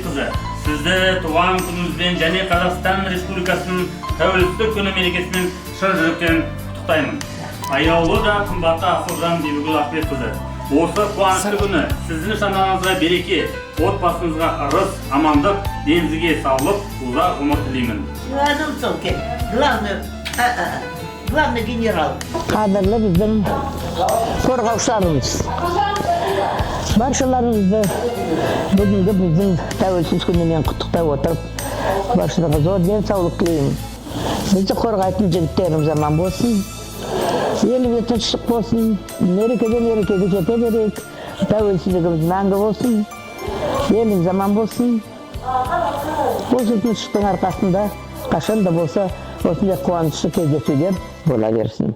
Ахметқызы, сізді туған күніңізбен және Қазақстан Республикасының Тәуелсіздік күні мерекесімен шын жүректен құттықтаймын. Аяулы да қымбатты Асылжан Бибігүл Ахметқызы, осы қуанышты күні сіздің шаңырағыңызға береке, отбасыңызға ырыс, амандық, деніңізге саулық, ұзақ ғұмыр тілеймін. Ивановцовке, главный, главный генерал. Қадірлі біздің қорғаушыларымыз, баршаларыңызды бүгінгі біздің Тәуелсіз күнімен құттықтай отырып, баршаңызға зор денсаулық тілеймін. Бізді қорғайтын жігіттеріміз аман болсын, елімізде тыныштық болсын, мерекеден мерекеге жете берейік, тәуелсіздігіміз мәңгі болсын, еліміз аман болсын. Осы тыныштықтың арқасында қашан да болса осындай қуанышты кездесулер бола берсін.